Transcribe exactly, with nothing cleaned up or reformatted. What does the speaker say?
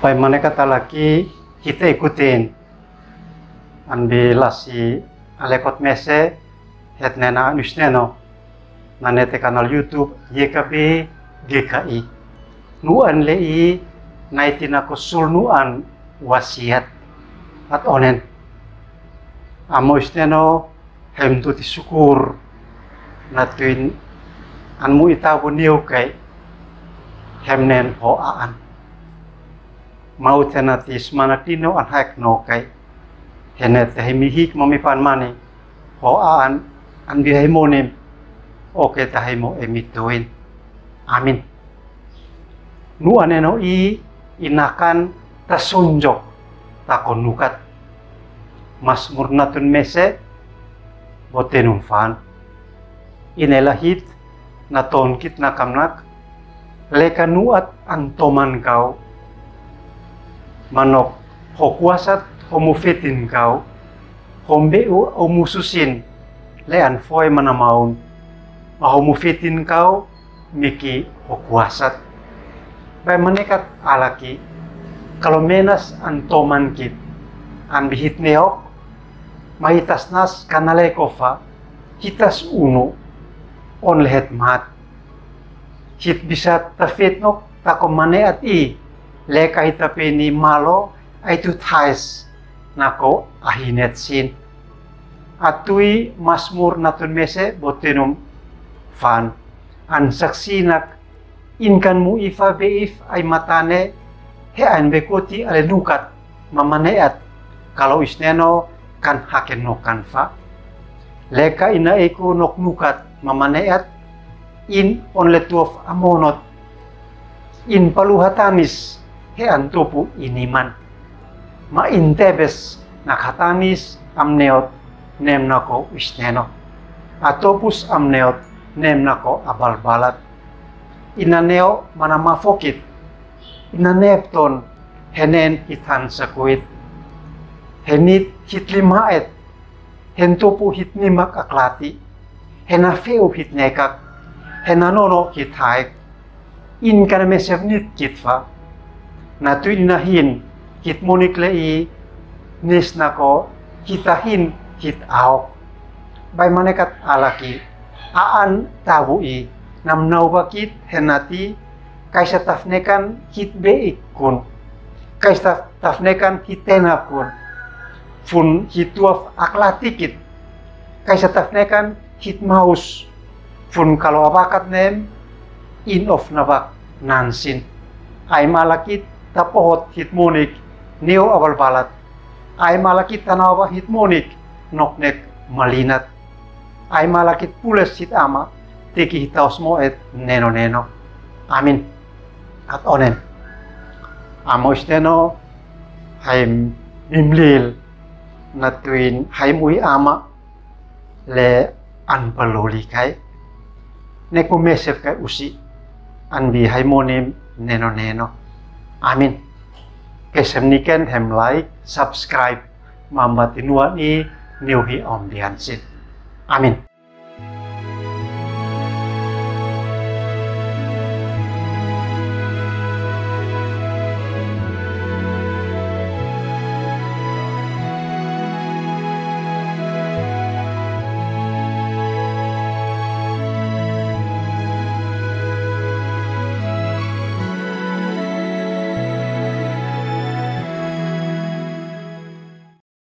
Bai manekat ala ki hita ikutin an bi lasi alekot mese het nena anus neno. Nane te kanal YouTube Y K B G K I. Nuan le i nai tina ko sul nuan wasiat. At onen. Amo isteno hem tu ti sukur na tuin an mu ita bu niu kai hem nen ho aan. Mau tena ti smana tino an hak no kai. Hene te hemi hik mami pan mani. Ho aan an bi hai monim. Oke ta hai mo emi tuin. Amin. Nu aneno i inakan ta sonjok ta ko nukat. Masmur natun mese bo tenum fan. Ine lahit na tonkit na kamnak. Leka nuat an toman kau. Manok ho kuasat ho mufetin kau. Hombe u o mususin le an foi mana maun. Ma ho mufetin kau miki ho kuasat. Bai manekat ala ki kalo menas an toman kit an bihit neok. Ma hitas nas kanale kofa hitas unu on lehet mat. Hit bisat ta fit nok ta ko maneat i leka hita peni malo ai tu thais na ko ahinet sin. Atui masmur natun mese bo tenum fan. An saksi nak inkan mu ifa be if ai matane he an be koti ale nukat mamaneat kalo isneno kan haken no kan fa. Leka ina eku nok nukat mamaneat in on le tuof amonot. In palu hatanis he an tupu iniman. Ma in tebes nak hatanis amneot nem nako isneno. Atopus amneot nem nako abalbalat. Ina neo mana mafokit. Ina nepton henen hitan sakuit. Henit hit limaet. Hen tupu hit nimak aklati. Hena feu hit nekak. Hena nono hit haek. In kana mesep nit kit fa. Na tuin ina hin hit monik le i nis nako hita hin hit aok. Bai manekat ala ki aan tabu i nam nau bakit henati kaisa tafnekan hit be ikun. Kaisa taf-, tafnekan hit tenakun. Fun hit tuaf aklatikit. Kaisa tafnekan hit maus. Fun kalo abakat nem in of nabak nansin. Ai malakit tapohot hit monik neo abalbalat. Ai malakit tanawa hit monik noknek malinat. Ai malakit pules hit ama teki hit taos mo et neno neno. Amin. At onen. Amo isteno hai mimlil na tuin hai mui ama le an paloli kai. Neku mesep kai usi an bi hai monim neno neno. Amin. Kesem niken hem like, subscribe. Mamba tinuan i niu hi om biansin. Amin.